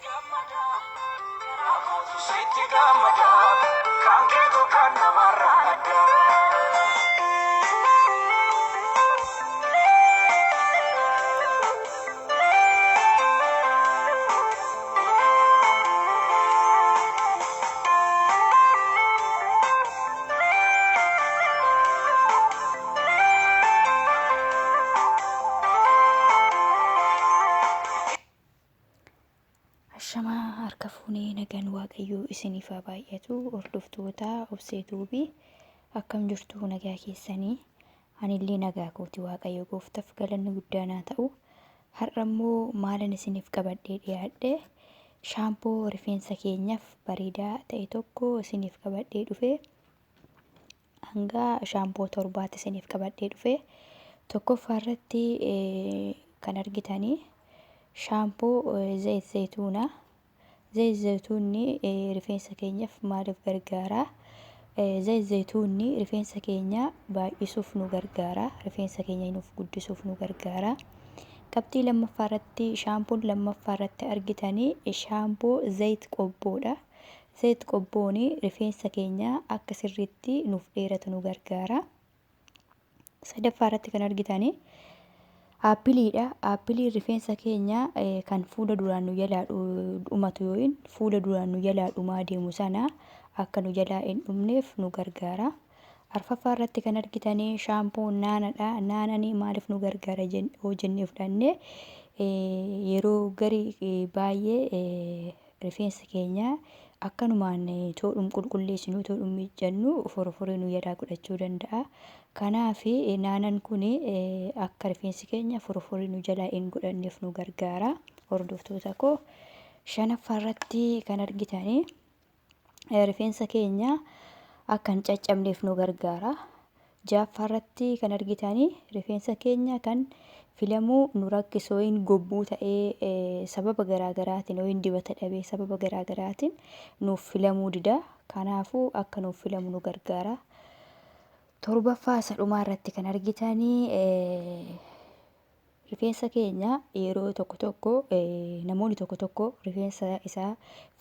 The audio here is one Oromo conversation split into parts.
Gammada, garaa kootu sitti gammada, kan keetu kan namarraa adda. Ashamaa harka fuunee, nagaan Waaqayyoo isiniif haa baay'atu. Hordoftoota Obsee Tuubii, akkam jirtu? Nagaa keessanii? Anillee nagaa kooti, Waaqayyo gooftaaf galanni guddaa naa ta'u. Har'a immoo maalan isiniif qabadhee dhiyaadhe? Shaampoo rifeensa keenyaaf bareedaa ta'e tokko isiniif qabadhee dhufe. Hanga shaampoo torbaatti isiniif qabadhee dhufe. Tokkoffaa irratti kan argitanii shaampoo zayit zayituuna. Zayit zayituunni rifeensa keenyaaf maaliif gargaara? Zayit zayituunni rifeensa keenya baay'isuuf nu gargaara. Rifeensa keenya nuuf guddisuuf nu gargaara. Qabxii lammaffaa irratti, shaampoon lammaffaa irratti argitanii shaampoo zayit qobboodha. Zayit qobboon rifeensa keenya akka sirriitti nuuf dheeratu nu gargaara. Sadaffaa irratti kan argitanii aappiliidha. Aappiliin rifeensa keenya kan fuula duraan nu jalaa dhumatu yookiin fuula duraan nu jalaa dhumaa deemu sana akka nu jalaa hin dhumneef nu gargaara. Arfaffaa irratti kan argitanii shaampoo naanadha. Naananii maaliif nu gargaara yoo jennee fudhanne, yeroo gari baay'ee rifeensa keenya akkanumaan toodhum qulqulleessinu, toodhum miiccannu, forforee nu jalaa godhachuu danda'a. Kanaaf naanan kun akka rifeensi keenya forforee nu jalaa hin godhanneef nu gargaara. Hordoftoota koo, shanaffaa irratti kan argitanii rifeensa keenya akka hin caccabneef nu gargaara. Ja'affaa irratti kan argitanii rifeensa keenya kan filamuu nu rakkisu yookiin gobbuu ta'ee sababa garaagaraatiin yookiin dibata dhabee sababa garaagaraatiin nuuf filamuu dida. Kanaafuu akka nuuf filamu nu gargaara. Torbaffaa isa dhumaa irratti kan argitanii rifeensa keenya yeroo tokko tokko namoonni tokko tokko rifeensa isaa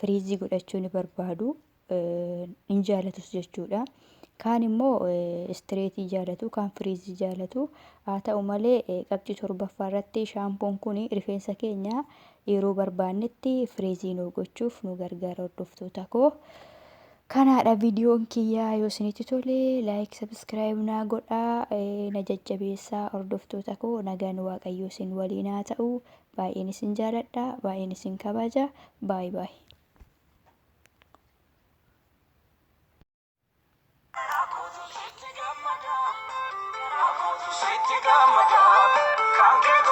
firiizii godhachuu ni barbaadu. Hin jaalatus jechuudha. Kaan immoo istireetii jaalatu, kaan firiizii jaalatu. Haa ta'u malee, qabxii torbaffaa irratti shaampoon kun rifeensa keenya yeroo barbaannetti firiizii nu gochuuf nu gargaara, hordoftoota koo. Kanaadha viidiyoon kiyyaa. Yoo isinitti tole, like, subscribe naa godhaa, na jajjabeessaa. Hordoftoota koo, nagaan Waaqayyoo isin waliin haa ta'u. Baay'een isin jaaladha, baay'een isin kabaja. Baay baay. Garaa kootu sitti gammada, garaa kootu sitti gammada, kan keetu.